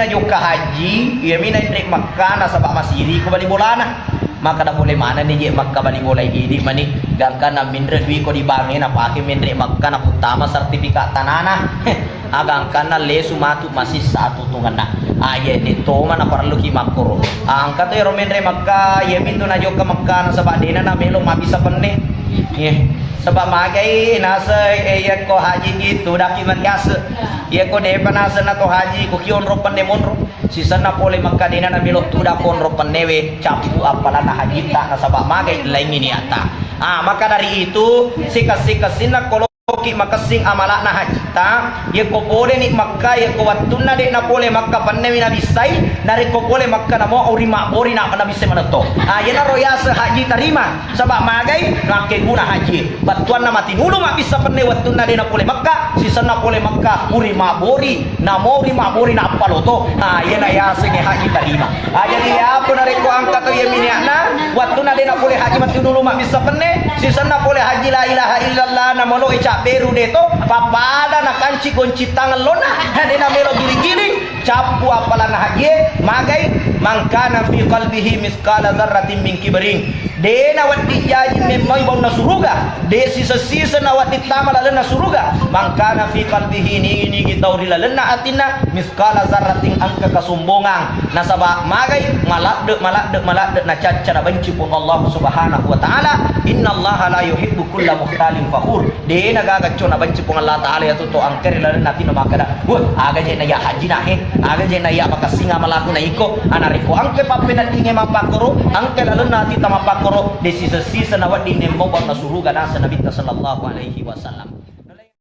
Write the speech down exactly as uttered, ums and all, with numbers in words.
jokka haji, iyami naenre Mekka nasaba masiri ko bali bolana. Makkeda pole manenni je Mekka bali bola idi mani, gangkanna minre dui ko di bank e napake menre Mekka naputtama sertifikat tanana. Agangkanna lesu matu masissa atutungenna. Aye de toma naparelluki makkoro. Angka to ero menre Mekka, iyami tu najokka Mekka nasaba dena namelo mabbissa penne. Ye. Saba magai nase, eh, iyako haji itu daki mariase. Iyako depa nase na to haji, ko ki onro penne monro. Sisenna pole Mekka dena namelo tuda ko onro pennewe, cappu appalanna hajitta nasaba magai laingi niatta. Ah, maka dari itu, sikessi-kessinna koloki makessing amalakna hajitta, iyako pole ni Mekka, iyako wattunna de na pole Mekka pennewi nabissai, narekko pole Mekka namo uri mabbori na nabissai manetto. Ah, iyanaro yase haji tarima. Saba magai, nakkeguna haji. Battuanna matinulu mabbissa penne wattunna de na pole Mekka, sisenna pole Mekka, uri mabbori, namo uri mabbori na appaloto. Ah, iyana yasengnge haji tarima. Ah, jadi apa narekko angka to iya miniakna, wattunna de na pole haji matinulu mabbissa penne, sisenna pole haji la ilaha illallah, namolo e cabberu de to, pappada na kanci gonci tangan lona, de na melo giling-giling, cappu appalanna hajie, magai, "Man kana fi qalbihi mithqala dzarratin min kibrin." De na wedding jaji memmai baunna suruga, de siseng-siseng na wedding tama lalenna suruga. "Man kana fi qalbihi," nigi-nigi tau ri lalenna atinna, "mithqala dzarratin," engka kesombongan, nasaba magai, maladde, maladde, maladde, na cacca na benci Puang Allah Subhanahu wa Ta'ala. "Innallaha la yuhibbu kulla mukhtalin fakhur." De na gaga cona benci Puang Allah Ta'ala iyatu to angkere lalenna atinna makkeda, "Wah, aga je na iya haji na he, aga je na iya makessing amalaku na iko." Ana rekko angke pappeneddinge mappakkoro, angke lalenna atitta mappakkoro, de siseng-siseng na wedding nemmo baunna suruga naseng Nabitta sallallahu alaihi wasallam.